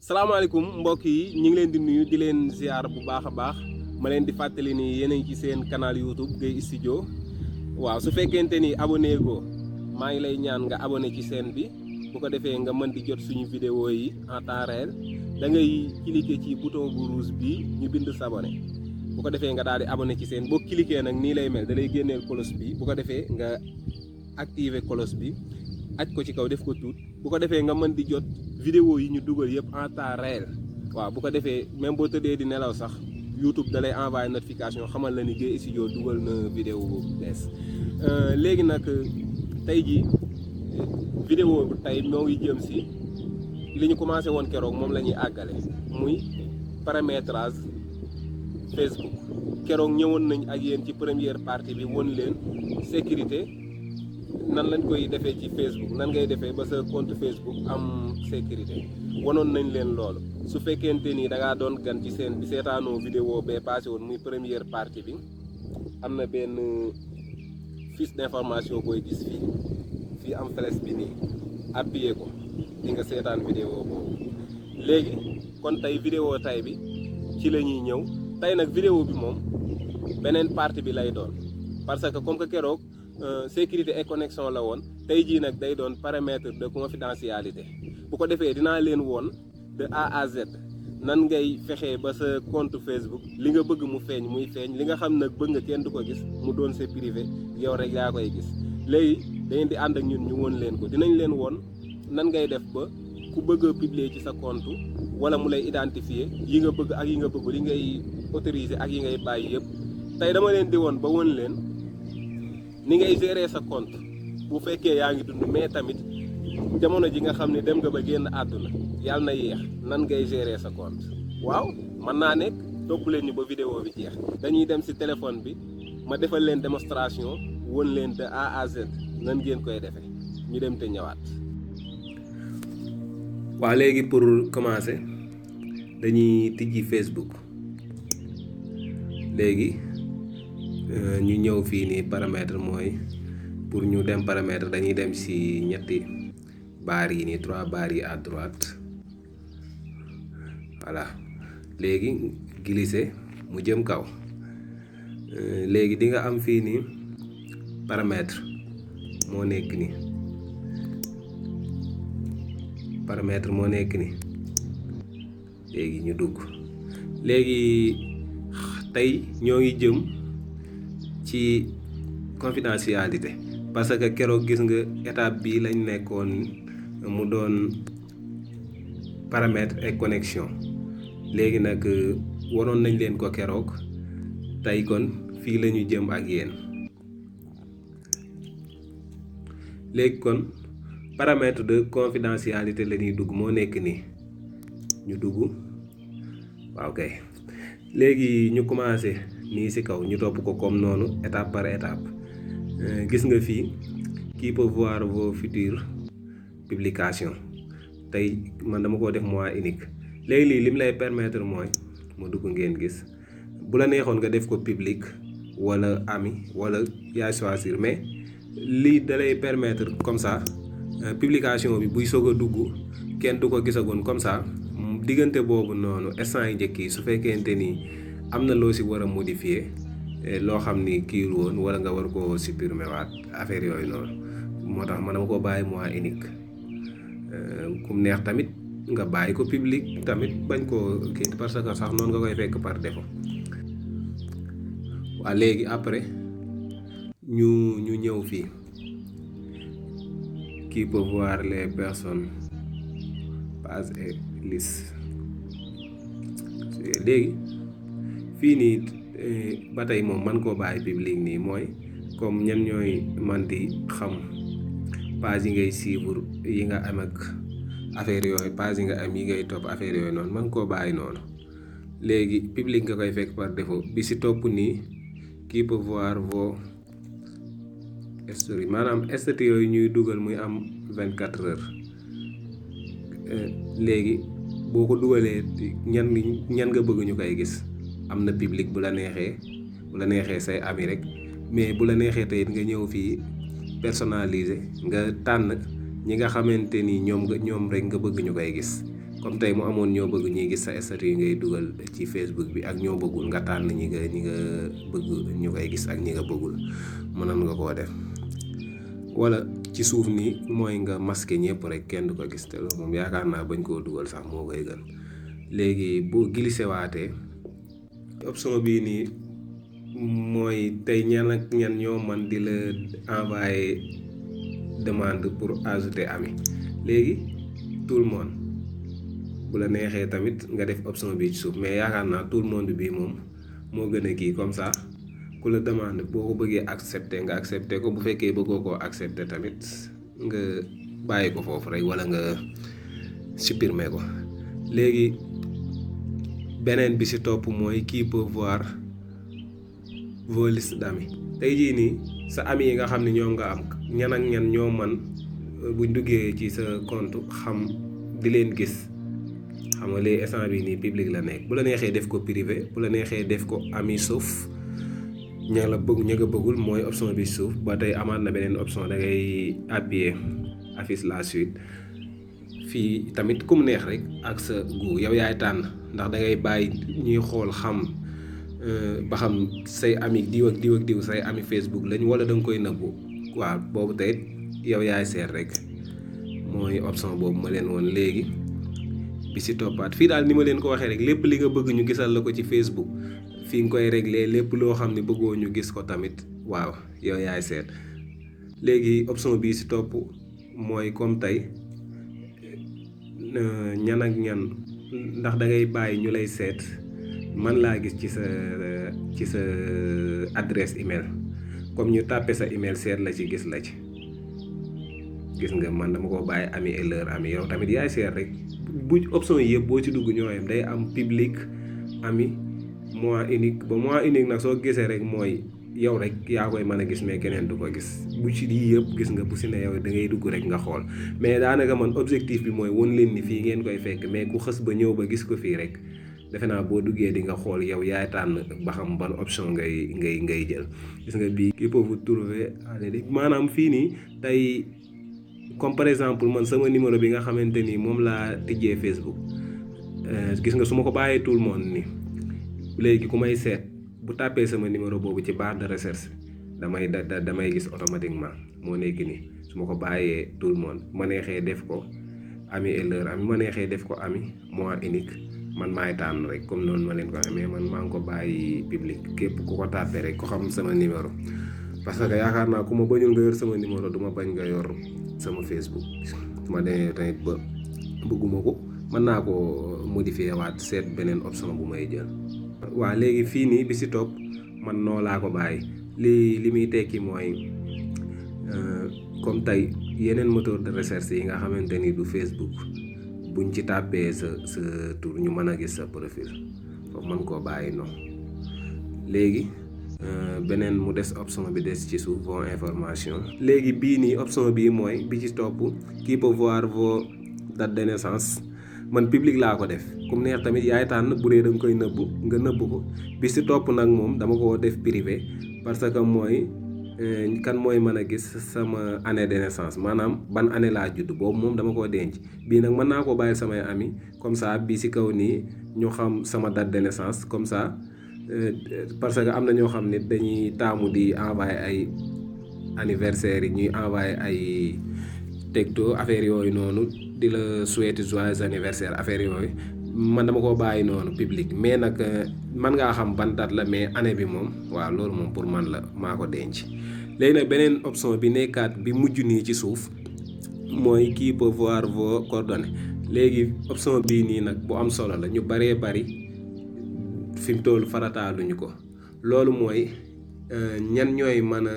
salaamaaleykum mbokk yi ñu ngi leen di nuyu di leen ziar bu baax a baax ma leen di fàttali ni yéen a ngi ci seen canal YouTube Gueye Studio waaw su fekkente ni abonné go maa ngi lay ñaan nga abonné ci chaîne bi bu ko defee nga mën di jot suñu vidéo yi en temps réel da ngay cliquer ci bouton bu rouge bi ñu bind s'abonner bu ko defee nga daal di abonné ci chaîne boo cliquer nag nii lay mel da lay génneel cloche bi bu ko defee nga activer cloche bi aj ko ci kaw def ko tuut bu ko defee nga mën di jot vidéo yi ñu dugal yëpp en temps réel waaw bu ko defee même boo tëddee di nelaw sax YouTube da lay envoyer notification xamal la ni Gueye Studio dugal na vidéo bu bees léegi nag tey jii vidéo bu tey ñoo ngi jëm si li ñu commencé woon keroog moom la ñuy àggale muy paramétrage Facebook keroog ñëwoon nañ ak yéen ci première partie bi won leen sécurité nan lañ koy defee ci Facebook nan ngay defee ba sa compte Facebook am sécurité wanoon nañ leen loolu su fekkente ni da ngaa doon gan ci seen bi seetaanoo vidéo bee passé woon muy première partie bi am na benn fiche d'information booy gis fii am flèche bi nii appuyé ko di nga seetaan vidéo boobu léegi kon tey vidéo tay bi ci la ñuy ñëw tey nag vidéo bi moom beneen partie bi lay doon parce que comme que keroog sécurité et connexion la woon tey jii nag day doon paramètre de confidentialité bu ko defee dinaa leen woon de A à Z nan ngay fexee ba sa compte Facebook li nga bëgg mu feeñ muy feeñ li nga xam nag bëgg nga kenn du ko gis mu doon sa privé yow rek yaa koy gis léegi dañu di ànd ak ñun ñu woon leen ko dinañ leen woon nan ngay def ba ku bëgg a publier ci sa compte wala mu lay identifier yi nga bëgg ak yi nga bëgg li ngay autoriser ak yi ngay bàyyi yëpp tey dama leen di woon ba woon leen ni ngay gérer sa compte bu fekkee yaa ngi dund mais tamit jamono ji nga xam ne dem nga ba génn àdduna yàlla na yéex nan ngay gérer sa compte waaw mën naa nekk topp leen ñu ba vidéo bi jeex dañuy dem ci téléphone bi ma defal leen démonstration won leen de A à Z nan ngeen koy defee ñu dem te ñëwaat. waaw léegi pour commencer dañuy tijji Facebook léegi ñu ñëw fii nii paramètre mooy pour ñu dem paramètre dañuy dem ci ñetti baar yi nii 3 baar yi à droite voilà léegi glisser mu jëm kaw léegi di nga am fii nii paramètre moo nekk nii paramètre moo nekk nii léegi ñu dugg léegi tey ñoo ngi jëm ci confidentialité parce que keroog gis nga étape bii lañ nekkoon mu doon paramètre et connexion léegi nag waroon nañ leen ko keroog tey kon fii la ñu jëm ak yéen léegi kon paramètre de confidentialité la ñuy dugg moo nekk nii ñu dugg waaw kay léegi ñu commencé nii ci kaw ñu topp ko comme noonu étape par étape gis nga fii qui peut voir vos futures publications tey man dama ko def mois unique léegi lii lim lay permettre mooy mu dugg ngeen gis bu la neexoon nga def ko public wala ami wala yaa choisir mais lii da lay permettre comme ça publication bi buy soog a dugg kenn du ko gisagoon comme ça diggante boobu noonu instant yi njëkk yi su fekkente ni am na loo ci war a modifier loo xam ni kii woon wala nga war koo supprimer waat affaire yooyu noonu moo tax man dama ko bàyyi mois unique kum neex tamit nga bàyyi ko public tamit bañ koo kii parce que sax noonu nga koy fekk par défaut waa léegi après ñu ñëw fii qui peut voir les personnes page et liste léegi fii nii ba tey moom man koo bàyyi public nii mooy comme ñan ñooy man di xam page yi ngay suivre yi nga am ak affaire yooyu page yi nga am yi ngay topp affaire yooyu noonu man koo bàyyi noonu léegi public nga koy fekk par défaut bi ci topp nii qui peut voir vos stories maanaam statut yooyu ñuy dugal muy am 24 heures léegi boo ko dugalee ñan nga bëgg ñu koy gis am na public bu la neexee say ami rek mais bu la neexee tey nga ñëw fii personnaliser nga tànn ñi nga xamante ni ñoom rek nga bëgg ñu koy gis comme tey mu amoon ñoo bëgg ñuy gis sa statut yi ngay dugal ci Facebook bi ak ñoo bëggul nga tànn ñi nga bëgg ñu koy gis ak ñi nga bëggul mënoon nga koo def. wala ci suuf nii mooy nga masqué ñëpp rek kenn du ko gis te loolu moom yaakaar naa bañ koo dugal sax moo koy gën. léegi boo glissé waatee option bii nii mooy tey ñan ak ñan ñoo man di la envoyer demande pour ajouter ami. léegi tout le monde bu la neexee tamit nga def option bi ci suuf mais yaakaar naa tout le monde bii moom moo gën a kii comme ça ku la demande boo ko bëggee accepter nga accepter ko bu fekkee bëggoo koo accepter tamit nga bàyyi ko foofu rek wala nga supprimer ko. léegi beneen bi ci topp mooy qui peut voir vos listes d'amis. tey jii nii sa ami yi nga xam ne ñoom nga am ñan ak ñan ñoo man buñ duggee ci sa compte xam di leen gis. xam nga léegi instant bi nii public la nekk bu la neexee def ko privé bu la neexee def ko ami sauf ña nga bëggul mooy option bi suuf. ba tey amaat na beneen option da ngay appuyer affiche la suite. fii tamit ku mu neex rek ak sa goût yow yaay tànn ndax da ngay bàyyi ñuy xool xam ba xam say ami diw ak diw say ami Facebook lañ wala da nga koy nëbbu. waaw boobu tey yow yaay seet rek mooy option boobu ma leen woon léegi. bi si toppaat fii daal ni ma leen ko waxee rek lépp li nga bëgg ñu gisal la ko ci Facebook fii nga koy régler lépp loo xam ne bëggoo ñu gis ko tamit waaw yow yaay seet. léegi option bii si topp mooy comme tey ñan ak ñan ndax da ngay bàyyi ñu lay seet man laa gis ci sa adresse email comme ñu tàppe sa email seet la ci gis la ci. gis nga man dama ko bàyyi ami et leur ami yow tamit yaay seet rek. bu option yi yëpp boo ci dugg ñooyam day am public ami mois unique ba mois unique nag soo gisee rek mooy yow rek yaa koy mën a gis mais keneen du ko gis. bu ci di yëpp gis nga bu si ne yow da ngay dugg rek nga xool mais daanaka man objectif bi mooy won leen ni fii ngeen koy fekk mais ku xës ba ñëw ba gis ko fii rek defe naa boo duggee di nga xool yow yaay tànn ba xam ban option ngay jël. gis nga bii qui peut vous trouver maanaam fii nii tey comme par exemple man sama numéro bi nga xamante ni moom laa tijjee Facebook gis nga su ma ko bàyyee tout le monde ni léegi ku may seet bu tàppee sama numéro boobu ci barre de recherche damay gis automatiquement moo nekk nii su ma ko bàyyee tout le monde ma neexee def ko ami et leur ami ma neexee def ko ami mois unique man maay tànn rek comme noonu ma leen ko amee man maa ngi ko bàyyi public képp ku ko tàppee rek ko xam sama numéro parce que yaakaar naa ku ma bañul nga yor sama numéro duma bañ nga yor sama Facebook. su ma demee tamit ba bëgguma ko mën naa ko modifier waat seet beneen option bu may jël. waa léegi fii nii bi si topp man noo laa ko bàyyi li muy tekki mooy comme tey yeneen moteur de recherche yi nga xamante ni du Facebook buñ ci tàppee sa tur ñu mën a gis sa profil foofu mën koo bàyyi noonu. léegi beneen mu des option bi des ci suuf vos informations. léegi bii nii option bii mooy bi ci topp qui peut voir vos dates de naissance man public laa ko def comme neex tamit yaay tànn bu dee da nga koy nëbbu nga nëbbu ko. bi ci topp nag moom dama ko def privé parce que mooy kan mooy mën a gis sama année de naissance maanaam ban année laa judd boobu moom dama koo denc. bii nag mën naa koo bàyyi samay ami comme ça bi ci kaw nii ñu xam sama date de naissance comme ça. parce que am na ñoo xam ne dañuy taamu di envoyer ay anniversaire yi ñuy envoyer ay texto affaire yooyu noonu di la souhaiter joyeux anniversaire affaire yooyu man dama ko bàyyi noonu public mais nag man ngaa xam ban date la mais année bi moom waaw loolu moom pour man la maa ko denc. léegi nag beneen option bi nekkaat bi mujj nii ci suuf mooy qui peut voir vos coordonnées. léegi option bii nii nag bu am solo la ñu baree bari fi mu toll farataaluñu ko. loolu mooy ñan ñooy mën a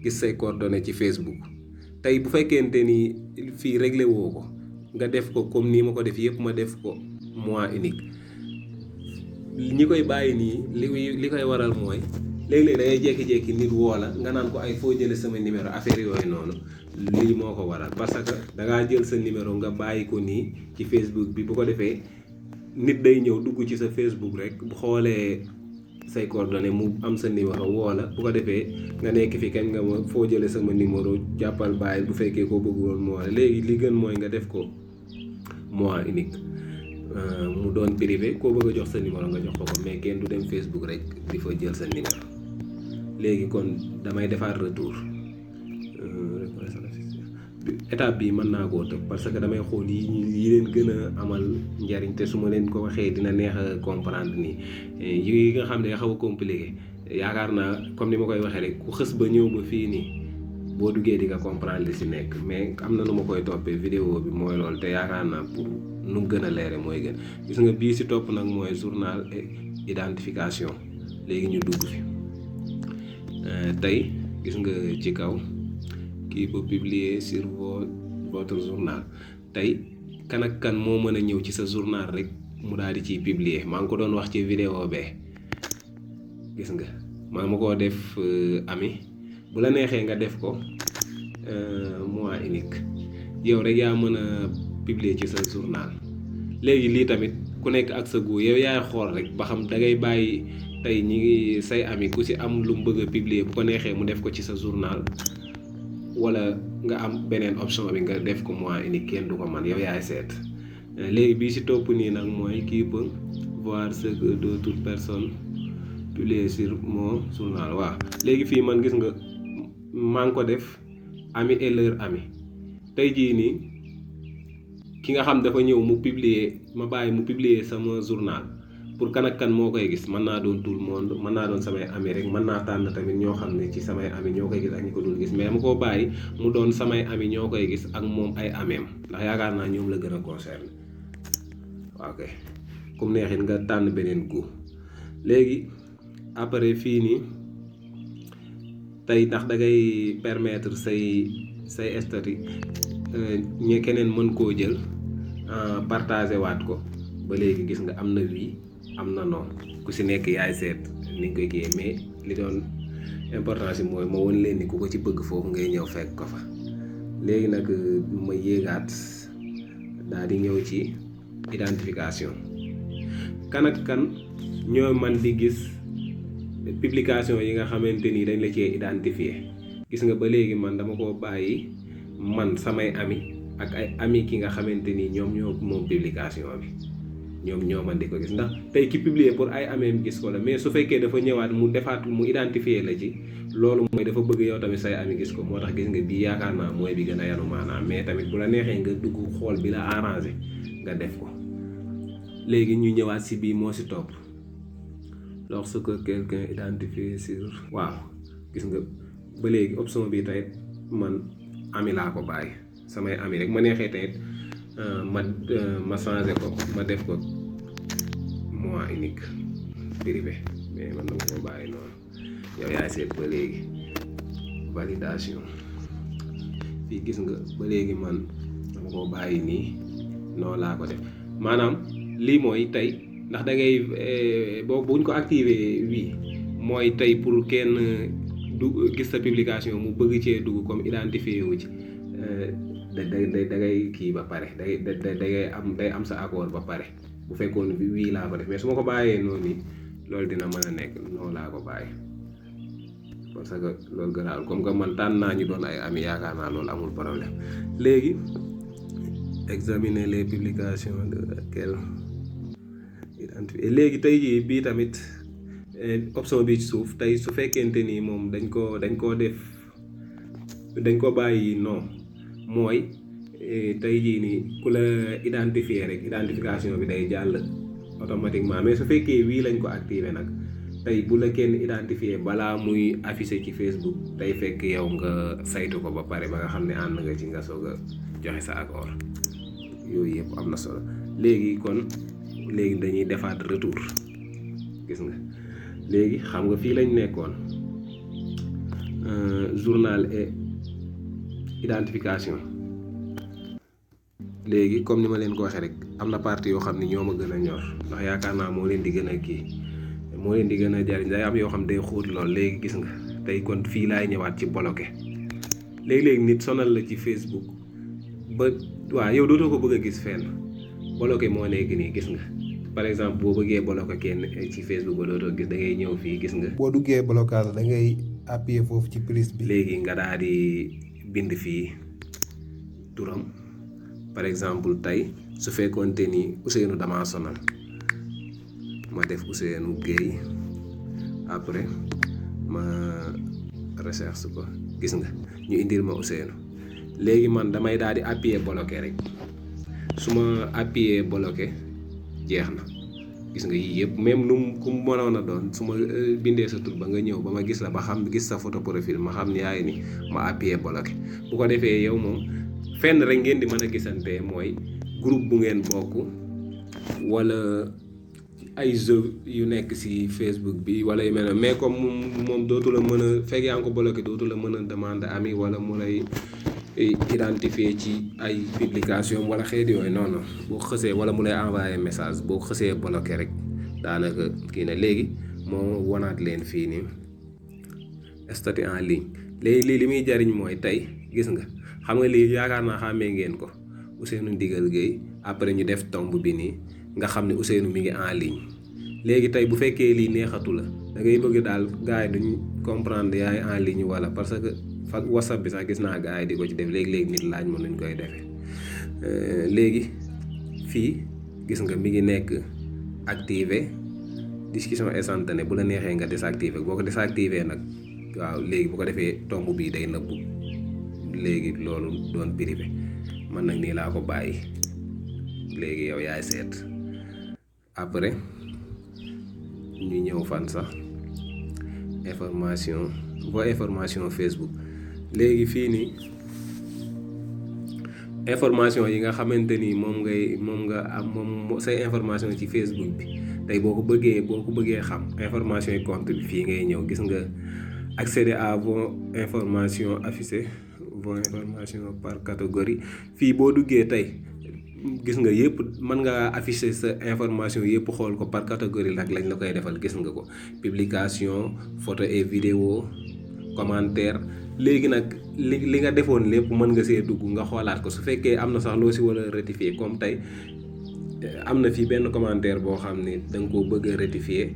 gis say coordonnées ci Facebook. tey bu fekkente ni fii réglé woo ko nga def ko comme nii ma ko def yëpp ma def ko mois unique ñi koy bàyyi nii li koy waral mooy léeg-léeg da ngay jékki-jékki nit woo la nga naan ko ay foo jële sama numéro affaire yooyu noonu lii moo ko waral parce que da ngaa jël sa numéro nga bàyyi ko nii ci Facebook bi bu ko defee nit day ñëw dugg ci sa Facebook rek bu xoolee say coordonnées mu am sa numéro woo la bu ko defee nga nekk fi kañ nga ma foo jële sama numéro jàppal bàyyi bu fekkee koo bëgg woon moo la léegi li gën mooy nga def ko mois unique. mu doon privé koo bëgg a jox sa numéro nga jox ko mais kenn du dem Facebook rek di fa jël sa numéro. léegi kon damay defaat retour étape bi mën naa koo tëb parce que damay xool yi leen gën a amal njariñ te su ma leen ko waxee dina neex a comprendre nii yi nga xam ne xaw a compliqué yaakaar naa comme ni ma koy waxee rek ku xës ba ñëw ba fii nii boo duggee di nga comprendre li si nekk mais am na nu ma koy toppee vidéo bi mooy loolu te yaakaar naa pour nu mu gën a leere mooy gën. gis nga bii si topp nag mooy journal et identification. léegi ñu dugg fi tey gis nga ci kaw kii peut publier sur votre journal. tey kan ak kan moo mën a ñëw ci sa journal rek mu daal di ciy publier. maa ngi ko doon wax ci vidéo bee gis nga maa ma koo def ami bu la neexee nga def ko mois unique yow rek yaa mën a publier ci sa journal. léegi lii tamit ku nekk ak sa goût yow yaay xool rek ba xam da ngay bàyyi tey ñi ngi say ami ku ci am lu mu bëgg a publier bu ko neexee mu def ko ci sa journal wala nga am beneen option bi nga def ko mois unique kenn du ko man yow yaay seet. léegi bii ci topp nii nag mooy qui peut voir ce que d'autres personnes publier sur mon journal. waaw léegi fii man gis nga maa ngi ko def ami et leur ami. tey jii nii ki nga xam dafa ñëw mu publier ma bàyyi mu publier sama journal pour kan ak kan moo koy gis mën naa doon tout le monde mën naa doon samay ami rek mën naa tànn tamit ñoo xam ne ci samay ami ñoo koy gis ak ñi ko dul gis mais ma koo bàyyi mu doon samay ami ñoo koy gis ak moom ay ameem ndax yaakaar naa ñoom la gën a concerné. waaw kay comme neexit nga tànn beneen gu. léegi après fii nii tey ndax da ngay permettre say statut ñe keneen mën koo jël partagé waat ko ba léegi gis nga am na wii am na non ku si nekk yaay seet ni nga koy kiyee mais li doon importance yi mooy ma won leen ni ku ko ci bëgg foofu ngay ñëw fekk ko fa. léegi nag ma yéegaat daal di ñëw ci identification. kan ak kan ñoo man di gis publication yi nga xamante ni dañ la cee identifier. gis nga ba léegi man dama koo bàyyi man samay ami ak ay ami ki nga xamante ni ñoom ñoo moom publication bi ñoom ñoo man di ko gis ndax tey ki publier pour ay ameem gis ko la mais su fekkee dafa ñëwaat mu defaat mu identifier la ci loolu mooy dafa bëgg yow tamit say ami gis ko moo tax gis nga bii yaakaar naa mooy bi gën a yanu maanaam mais tamit bu la neexee nga dugg xool bi la arrangé nga def ko. léegi ñu ñëwaat si bii moo si topp lorsque quelqu'un identifié sur. waaw gis nga ba léegi option bi tey man ami laa ko bàyyi samay ami rek ma neexee tamit ma changé ko ma def ko mois unique privé mais man dama ko bàyyi noonu yow yaay seet ba léegi validation. fii gis nga ba léegi man dama ko bàyyi nii noonu laa ko def maanaam lii mooy tey ndax da ngay boo buñ ko activé wii mooy tey pour kenn du gis sa publication mu bëgg cee dugg comme identifié wu ci da ngay kii ba pare day am sa accord ba pare bu fekkoon wii laa ko def mais su ma ko bàyyee noonu nii loolu dina mën a nekk noonu laa ko bàyyi parce que loolu gënaal comme que man tànn naa ñu doon ay ami yaakaar naa loolu amul problème. léegi examiner les publications de laquelle identifié. léegi tey jii bii tamit option bi ci suuf tey su fekkente ni moom dañ ko bàyyi non mooy tey jii nii ku la identifier rek identification bi day jàll automatiquement mais su fekkee wii lañ ko activer nag tey bu la kenn identifier balaa muy afficher ci Facebook day fekk yow nga saytu ko ba pare ba nga xam ne ànd nga ci nga soog a joxe sa accord. yooyu yëpp am na solo. léegi kon léegi dañuy defaat retour gis nga léegi xam nga fii lañ nekkoon journal et identification. léegi comme ni ma leen ko waxee rek am na partie yoo xam ne ñoo ma gën a ñor ndax yaakaar naa moo leen di gën a kii moo leen di gën a jariñ day am yoo xam day xóot lool. léegi gis nga tey kon fii laay ñëwaat ci bloqué. léegi-léegi nit sonal la ci Facebook ba waaw yow dootoo ko bëgg a gis fenn bloqué moo nekk nii gis nga par exemple boo bëggee bloqué kenn ci Facebook ba dootoo gis da ngay ñëw fii gis nga. boo duggee blocage da ngay appuyer foofu ci prise bi. léegi nga daal di bind fii turam par exemple tey su fekkoonte ni Ousseynou damaa sonal ma def Ousseynou Gueye après ma recherche ko gis nga ñu indil ma Ousseynou léegi man damay daal di appuyer bloqué rek su ma appuyer bloqué jeex na gis nga yii yëpp même lu mu ku mu mënoon a doon su ma bindee sa tur ba nga ñëw ba ma gis la ba xam gis sa photo profil ma xam ni yaay ni ma appuyer bloqué bu ko defee yow moom fenn rek ngeen di mën a gisante mooy groupe bu ngeen bokk wala ay jeux yu nekk ci Facebook bi wala yu mel ne mais comme moom dootu la mën a fekk yaa ngi ko bloqué dootu la mën a demande ami wala mu lay identifier ci ay publication wala xeet yooyu non non boo xësee wala mu lay envoyer message boo xësee bloqué rek daanaka kii na léegi moo wanaat leen fii nii statut en ligne léegi lii li muy jariñ mooy tey gis nga xam nga lii yaakaar naa xàmmee ngeen ko Ousseynou Ndigal Gueye après ñu def tomb bi nii nga xam ne Ousseynou mi ngi en ligne léegi tey bu fekkee lii neexatu la da ngay bëgg daal gars yi duñ comprendre yaay en ligne wala parce que fa WhatsApp bi sax gis naa gars yi di ko ci def léegi-léegi nit laaj ma nuñ koy defee léegi fii gis nga mi ngi nekk activé discussion instantanée bu la neexee nga désactivé boo ko désactivé nag waaw léegi bu ko defee tomb bii day nëbbu léegi loolu doon privé man nag nii laa ko bàyyi léegi yow yaay seet après ñu ñëw fan sax information Facebook léegi fii nii information yi nga xamante ni moom nga am moom say information ci Facebook bi tey boo ko bëggee xam information yi compte bi fii ngay ñëw gis nga accéder à vos informations affichées vos informations par catégorie fii boo duggee tey gis nga yëpp mën nga afficher sa information yëpp xool ko par catégorie nag lañ la koy defal gis nga ko publication photo et vidéo commentaire léegi nag li nga defoon lépp mën nga see dugg nga xoolaat ko su fekkee am na sax loo si war a rectifier comme tey am na fii benn commentaire boo xam ne da nga koo bëgg a rectifier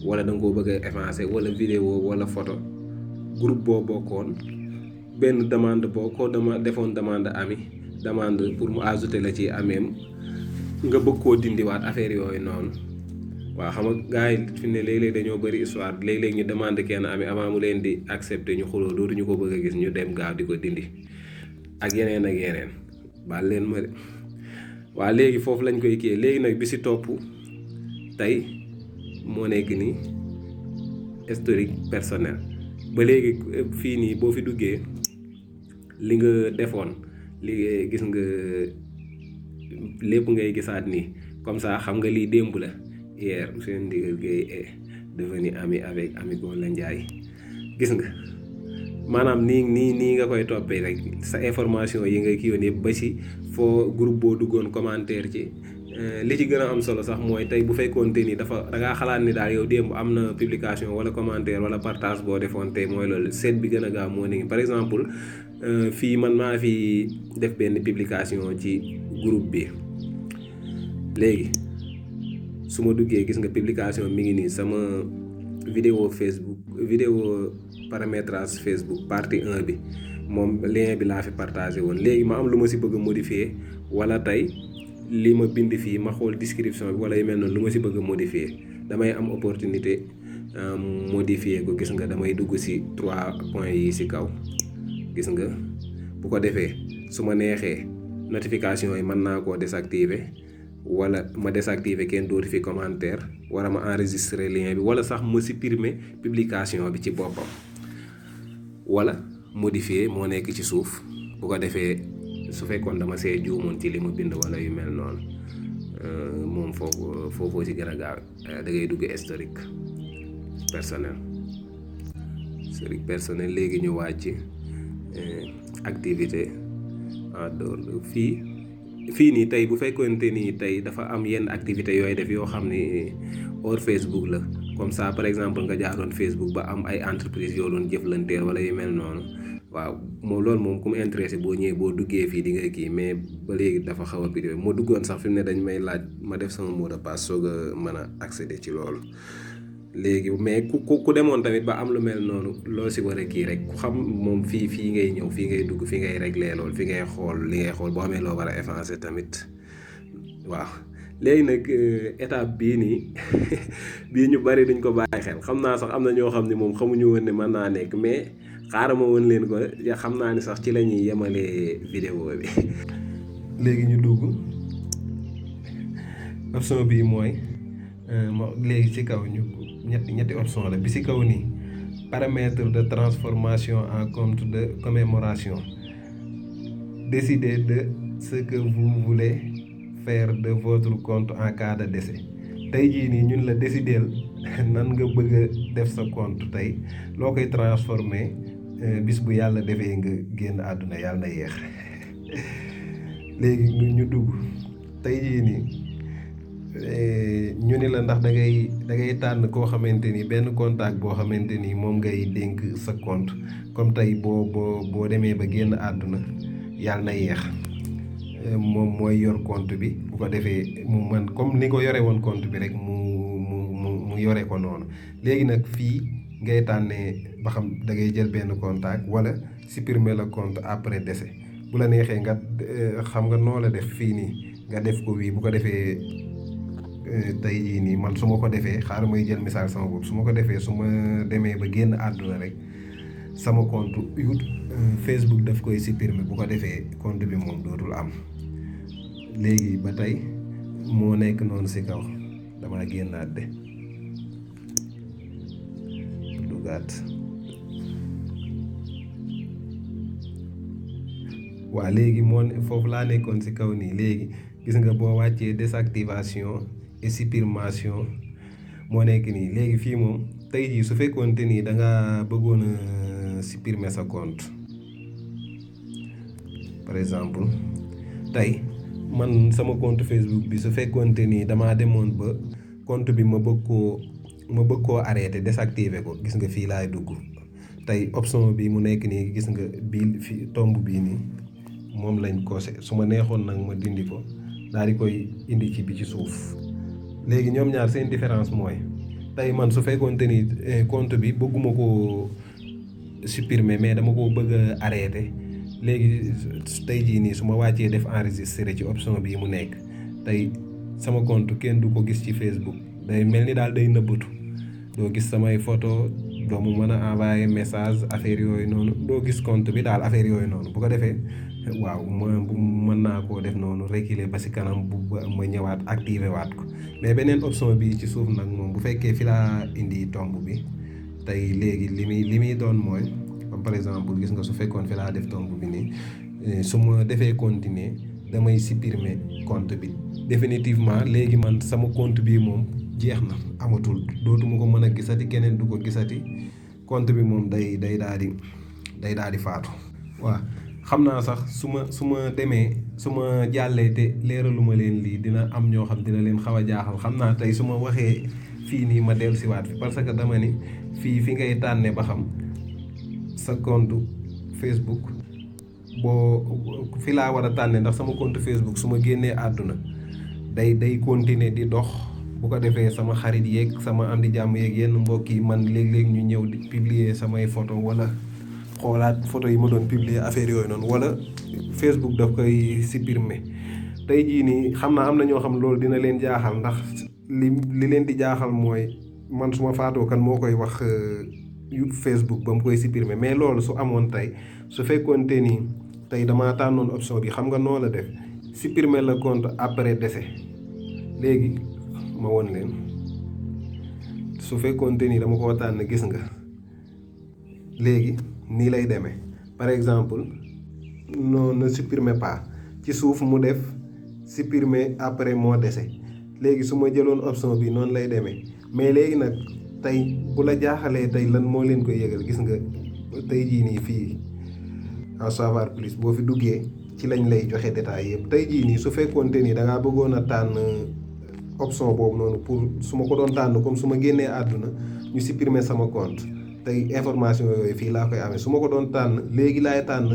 wala da nga koo bëgg a effacer wala vidéo wala photo groupe boo bokkoon benn demande boo ko defoon demande ami demande pour mu ajouter la ci ameem nga bëgg koo dindiwaat affaire yooyu noonu waaw xam nga gars yi fi ne léeg-léeg dañoo bëri histoire léeg-léeg ñu demande kenn ami avant mu leen di accepter ñu xuloo dootuñu ko bëgg a gis ñu dem gaaw di ko dindi ak yeneen baal leen ma de waaw léegi foofu lañ koy kii léegi nag bi si topp tey moo nekk ni historique personnel ba léegi fii nii boo fi duggee li nga defoon li gis nga lépp ngay gisaat nii comme ça xam nga lii démb la hier Ousseynou Ndigal Gueye est devenu ami avec Ami Ngoné Ndiaye gis nga maanaam nii nga koy toppee rek sa information yi nga kii yoon yëpp ba ci foo groupe boo duggoon commentaire ci li ci gën a am solo sax mooy tey bu fekkoonte ni da ngaa xalaat ni daal yow démb am na publication wala commentaire wala partage boo defoon tey mooy loolu seet bi gën a gaaw moo ni par exemple fii man maa fi def benn publication ci groupe bi léegi su ma duggee gis nga publication mi ngi nii sama vidéo Facebook vidéo paramétrage Facebook partie 1 bi moom lien bi laa fi partagé woon léegi ma am lu ma si bëgg a modifier wala tey li ma bind fii ma xool description bi wala yu mel noonu lu ma si bëgg a modifier damay am opportunité modifier ko gis nga damay dugg si 3 points yi si kaw gis nga bu ko defee su ma neexee notification yi mën naa koo désactiver wala ma désactiver kenn dootu fi commentaire wala ma enregistrer lien bi wala sax ma supprimer publication bi ci boppam wala modifier moo nekk ci suuf bu ko defee su fekkoon dama see juumoon ci li ma bind wala yu mel noonu moom foofoo ci gën a gaaw da ngay dugg historique personnel léegi ñu wàcc activité en dehors fii nii tey bu fekkoonte nii tey dafa am yenn activité yooyu def yoo xam ni hors Facebook la comme ça par exemple nga jaaroon Facebook ba am ay entreprise yoo doon jëflanteel wala yu mel noonu waaw moom loolu moom ku mu intéressé boo ñëwee boo duggee fii di nga kii mais ba léegi dafa xaw a privé moo duggoon sax fi mu ne dañ may laaj ma def sama mot de passe soog a mën a accéder ci loolu léegi mais ku demoon tamit ba am lu mel noonu loo si war a kii rek ku xam moom fii ngay ñëw fii ngay dugg fii ngay régler loolu fi ngay xool li ngay xool boo amee loo war a effacer tamit waaw léegi nag étape bii nii bii ñu bari duñ ko bàyyi xel xam naa sax am na ñoo xam ne moom xamuñu woon ne mën naa nekk mais xaaral ma woon leen ko ya xam naa ni sax ci la ñuy yemalee vidéo bi. léegi ñu dugg option bii mooy léegi ci kaw ñu ñetti option la bi ci kaw nii paramètre de transformation en compte de commémoration. Décidez de ce que vous voulez faire de votre compte en cas de décès tey jii nii ñun la décider nan nga bëgg a def sa compte tey loo koy transformer bis bu yàlla defee nga génn àdduna yàlla na yeex léegi ñu dugg tey jii nii ñu ni la ndax da ngay tànn koo xamante ni benn contact boo xamante ni moom ngay dénk sa compte comme tey boo demee ba génn àdduna yàlla na yeex moom mooy yor compte bi bu ko defee mu man comme ni ko yore woon compte bi rek mu yore ko noonu léegi nag fii ngay tànnee ba xam da ngay jël benn contact wala supprimer le compte après décès bu la neexee nga xam nga noo la def fii nii nga def ko wii bu ko defee tey jii nii man su ma ko defee xaaral may jël misaal sama bopp su ma ko defee su ma demee ba génn àdduna rek sama compte Facebook daf koy supprimer bu ko defee compte bi moom dootul am léegi ba tey moo nekk noonu ci kaw dama génnaat de dugaat waa léegi moo foofu laa nekkoon ci kaw nii léegi gis nga boo wàccee désactivation et suppression moo nekk nii léegi fii moom tey jii su fekkoonte nii da nga bëggoon a supprimer sa compte par exemple tey man sama compte Facebook bi su fekkoonte nii damaa demoon ba compte bi ma bëgg koo arrêté désactiver ko gis nga fii laay dugg tey option bi mu nekk nii gis nga bii fi tomb bii nii moom lañ kose su ma neexoon nag ma dindi ko daal di koy indi ci bi ci suuf léegi ñoom ñaar seen différence mooy tey man su fekkoonte ni compte bi bëgguma ko supprimer mais dama ko bëgg a arrêté léegi tey jii nii su ma wàccee def enregistrer ci option bii mu nekk tey sama compte kenn du ko gis ci Facebook day mel ni daal day nëbbatu doo gis samay photo doo mu mën a envoyer message affaire yooyu noonu doo gis compte bi daal affaire yooyu noonu bu ko defee waaw mën naa koo def noonu reculer ba si kanam bu ma ñëwaat activer waat ko mais beneen option bi ci suuf nag moom bu fekkee fi laa indi tomb bi tey léegi li muy doon mooy comme par exemple gis nga su fekkoon fi laa def tomb bi nii su ma defee continuer damay supprimer compte bi définitivement léegi man sama compte bi moom jeex na amatul dootuma ko mën a gisati keneen du ko gisati compte bi moom day daal di faatu waaw xam naa sax su ma demee su ma jàllee te leeraluma leen lii dina am ñoo xam dina leen xaw a jaaxal xam naa tey su ma waxee fii nii ma dellusiwaat fi parce que dama ni fi ngay tànne ba xam sa compte Facebook boo fi laa war a tànne ndax sama compte Facebook su ma génnee àdduna day continuer di dox bu ko defee sama xarit yeeg sama am di jàmm yeeg yenn mbokk yi man léeg-léeg ñu ñëw di publier samay photo wala xoolaat photo yi ma doon publier affaire yooyu noonu wala Facebook daf koy supprimer tey jii nii xam naa am na ñoo xam loolu dina leen jaaxal ndax li leen di jaaxal mooy man su ma faatoo kan moo koy wax Facebook ba mu koy supprimer mais loolu su amoon tey su fekkoonte ni tey damaa tànnoon option bi xam nga noo la def supprimer le compte après décès léegi ma won leen su fekkoonte ni dama koo tànn gis nga léegi nii lay demee par exemple non ne supprimer pas ci suuf mu def supprimer après mon décès léegi su ma jëloon option bi noonu lay demee mais léegi nag tey bu la jaaxalee tey lan moo leen koy yëgal gis nga tey jii nii fii en savoir plus boo fi duggee ci lañ lay joxe détails yëpp tey jii nii su fekkoonte ni da ngaa bëggoon a tànn option boobu noonu pour su ma ko doon tànn comme su ma génnee àdduna ñu supprimer sama compte tey information yooyu fii laa koy amee su ma ko doon tànn léegi laay tànn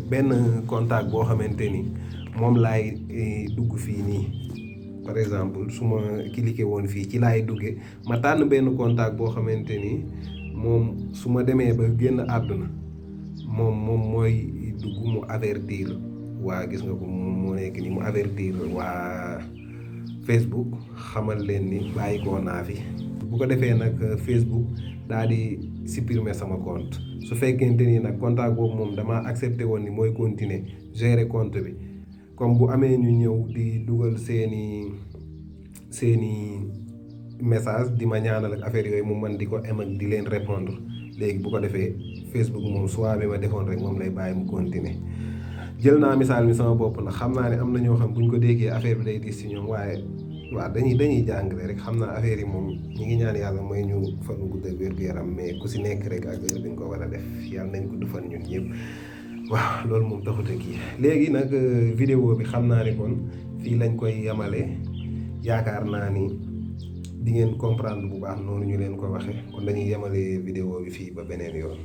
benn contact boo xamante ni moom laay dugg fii nii par exemple su ma cliquer woon fii ci laay duggee ma tànn benn contact boo xamante ni moom su ma demee ba génn àdduna moom mooy dugg mu avertir waa gis nga ko mu nekk ni mu avertir waa Facebook xamal leen ni bàyyi koo naa fi bu ko defee nag Facebook daal di supprimer sama compte su fekkente ni nag contact boobu moom damaa accepté woon ni mooy continuer gérer compte bi comme bu amee ñu ñëw di dugal seeni message di ma ñaanal ak affaire yooyu mu man di ko am ak di leen répondre léegi bu ko defee Facebook moom soit bi ma defoon rek moom lay bàyyi mu continuer jël naa misaal mi sama bopp nag xam naa ne am na ñoo xam buñ ko déggee affaire bi day diis ci ñoom waaye waaw dañuy jàngale rek xam naa affaire yi moom ñi ngi ñaan yàlla mooy ñu fan gudd ak wér gu yaram mais ku si nekk rek ak heure bi nga ko war a def yàlla nañ ko du fan ñun ñëpp waaw loolu moom taxut a kii léegi nag vidéo bi xam naa ne kon fii lañ koy yamale yaakaar naa ni di ngeen comprendre bu baax noonu ñu leen ko waxe kon dañuy yamale vidéo bi fii ba beneen yoon.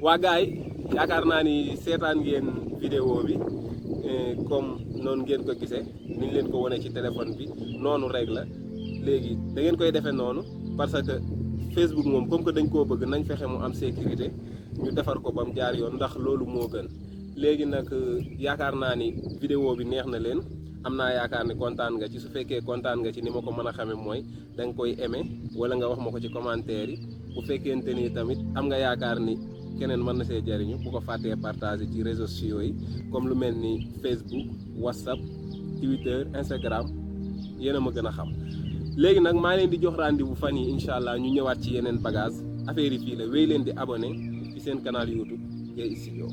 waa gaay yaakaar naa ni seetaan ngeen vidéo bi comme noonu ngeen ko gisee niñ leen ko wane ci téléphone bi noonu rek la léegi da ngeen koy defee noonu parce que Facebook moom comme que dañ koo bëgg nañ fexe mu am sécurité ñu defar ko ba mu jaar yoon ndax loolu moo gën léegi nag yaakaar naa ni vidéo bi neex na leen am naa yaakaar ni kontaan nga ci su fekkee kontaan nga ci ni ma ko mën a xamee mooy da nga koy aimé wala nga wax ma ko ci commentaire yi bu fekkente ni tamit am nga yaakaar ni keneen mën na see jariñu bu ko fàttee partager ci réseaux sociaux yi comme lu mel ni Facebook WhatsApp Twitter Instagram yéen a ma gën a xam léegi nag maa leen di jox rendez-vous fan yi incha allah ñu ñëwaat ci yeneen bagage affaire yi fii la wéy leen di abonné ci seen canal YouTube Gaye Studio